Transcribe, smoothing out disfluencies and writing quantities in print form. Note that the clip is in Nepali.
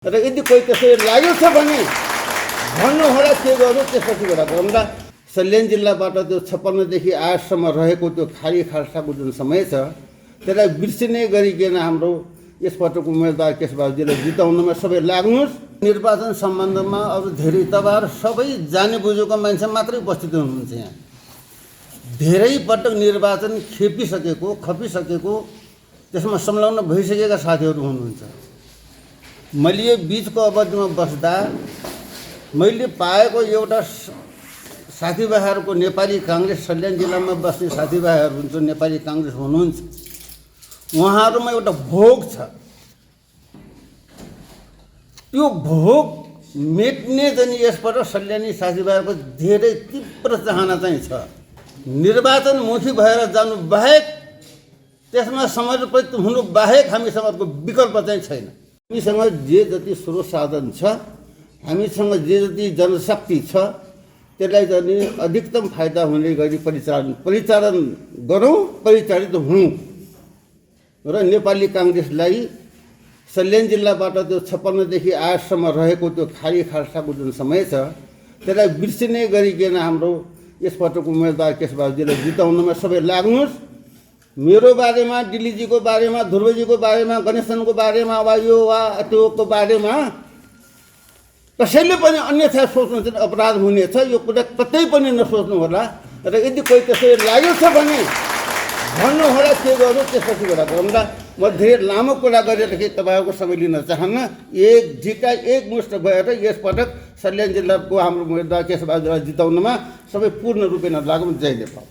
र यदि कोही त्यसरी लागेको छ भने भन्नुहोला के गर्नु त्यसपछि कुरा गरौँला। सल्यान जिल्लाबाट त्यो 56 देखि 8 सम्म रहेको त्यो खाली खाल्साको जुन समय छ त्यसलाई बिर्सिने गरिकन हाम्रो यसपटक उम्मेदवार केशबहादुरजीलाई जिताउनमा सबै लाग्नुहोस्। निर्वाचन सम्बन्धमा अरू धेरै तबार सबै जाने बुझेको मान्छे मात्रै उपस्थित हुनुहुन्छ। यहाँ धेरै पटक निर्वाचन खपिसकेको त्यसमा संलग्न भइसकेका साथीहरू हुनुहुन्छ। मैले यो बीचको अवधिमा बस्दा मैले पाएको एउटा साथीभाइहरूको नेपाली काङ्ग्रेस सल्यान जिल्लामा बस्ने साथीभाइहरू हुन्छ, नेपाली काङ्ग्रेस हुनुहुन्छ, उहाँहरूमा एउटा भोग छ। त्यो भोग मेट्ने चाहिँ यसपटक सल्यानी साथीभाइहरूको धेरै तीव्र चाहना चाहिँ छ। निर्वाचनमुखी भएर जानु बाहेक, त्यसमा समर्पित हुनु बाहेक हामीसँग अर्को विकल्प चाहिँ छैन। हामीसँग जे जति स्रोत साधन छ, हामीसँग जे जति जनशक्ति छ, त्यसलाई चाहिँ अधिकतम फाइदा हुने गरी परिचालन गरौँ, परिचालित हुँ र नेपाली काङ्ग्रेसलाई सल्यान जिल्लाबाट त्यो 56 देखि 8 सम्म रहेको त्यो खाली खाल्साको जुन समय छ त्यसलाई बिर्सिने गरिकन हाम्रो यसपटक उम्मेदवार केशबहादुरजीलाई जिताउनमा सबै लाग्नुहोस्। मेरो बारेमा, दिल्लीजीको बारेमा, ध्रुवजीको बारेमा, गणेशनको बारेमा वा यो वा त्योको बारेमा कसैले पनि अन्यथा सोच्नु चाहिँ अपराध हुनेछ। यो कुरा कतै पनि नसोच्नु होला। र यदि कोही त्यसरी लागेको छ भने भन्नुहोला के गर्नु त्यसपछि कुरा गरौँला। म धेरै लामो कुरा गरेर तपाईँहरूको समय लिन चाहन्न। एकमुष्ट भएर यसपटक सल्यान जिल्लाको हाम्रो उम्मेदवार केशबहादुरलाई जिताउनमा सबै पूर्ण रूपमा लागौँ। जय नेपाल।